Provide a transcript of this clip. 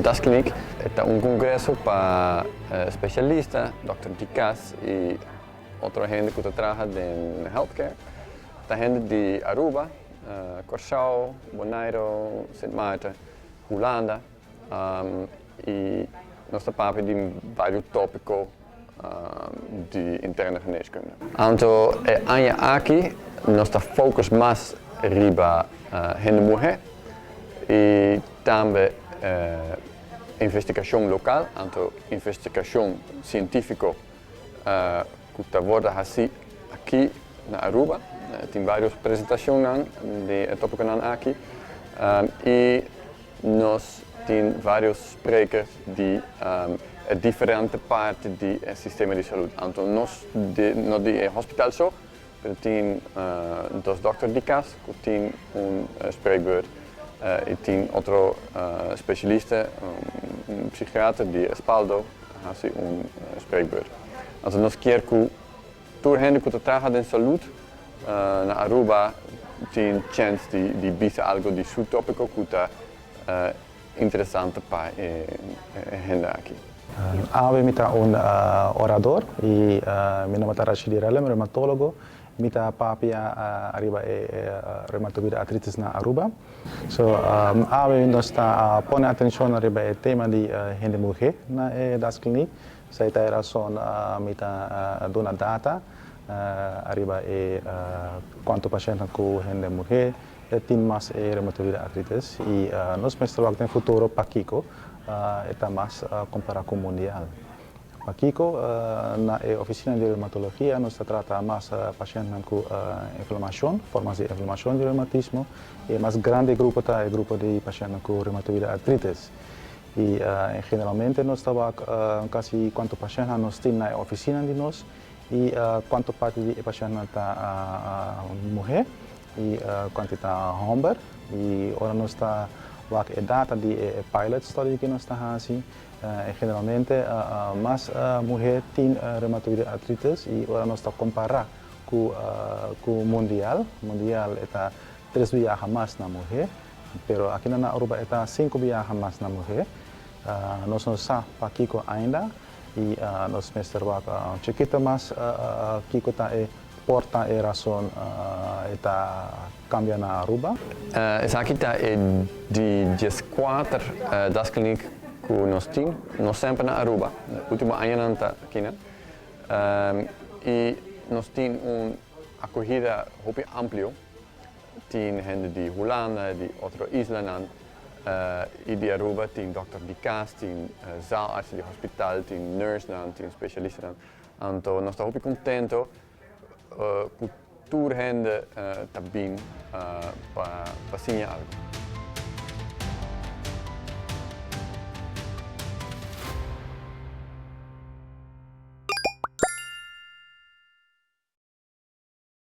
Das Kliniek ta un congreso pa specialista, dokter di cas y otro hende cu ta traha den healthcare. Ta hende di Aruba, Corsou, Bonaire, Sint Maarten, Hulanda y nos ta papia di varios topico di interne geneeskunde. Anto e aña aki nos ta focus mas riba hende muhe y tambe investigacion local, anto investigacion cientifico cu ta wordo haci aki na Aruba. Tin varios presentacionnan di e topiconan aki y nos tin varios sprekers di e diferente parti di e sistema di salud. Anto nos no di e hospital so, pero tin dos dokter di cas cu tin un spreekbeurt y tin otro specialista, un psichiater di Respaldo ta haci un spreekbeurt. Anto nos kier cu tur hende cu ta traha den salud na Aruba tin chens di bisa algo di su topico cu ta interesante pa e hende aki. Awe mi ta un orador y mi nomber ta Rashidi Rellem, reumatologo. Mi ta papia ariba e reumatoide artritis na Aruba. So awe nos ta pone atencion ariba e tema di hende muhe na e Das Kliniek. Esei ta e rason mi ta duna data ariba e cuanto pashentnan cu hende muhe tin mas e reumatoide artritis y nos mester wak den futuro pakico e ta mas compara cu mundial. Pakico na e oficina di reumatologia nos ta trata mas pashentnan cu inflamacion, formas di inflamacion di reumatismo y e mas grandi grupo ta e grupo di pashentnan cu reumatoide artritis. Y generalmente nos ta wak casi cuanto pashentnan nos tin na e oficina di nos y cuanto parti di e pashentnan ta muhe y cuanto ta homber. Y ora nos ta wak e data di e pilot study cu nos ta haci, generalmente mas muhe tin reumatoide artritis y ora nos ta compara cu mundial, mundial e ta tres biaha mas na muhe. Pero aki na Aruba e ta cinco biaha mas na muhe. Nos no sa pakico ainda y nos mester wak un chikito mas kico ta e por ta e rason e ta cambia na Aruba. Esaki ta e di 14 daskliniek cu nos tin, no semper na Aruba, ultimo añanan ta akinan. Y nos tin un acogida hopi amplio. Tin hende di Hulanda, di otro islanan y di Aruba, tin dokter di cas, tin zaalartsen di hospital, tin nursenan, tin specialistanan. Anto nos ta hopi contento cu tur hende ta bin pa siña algo.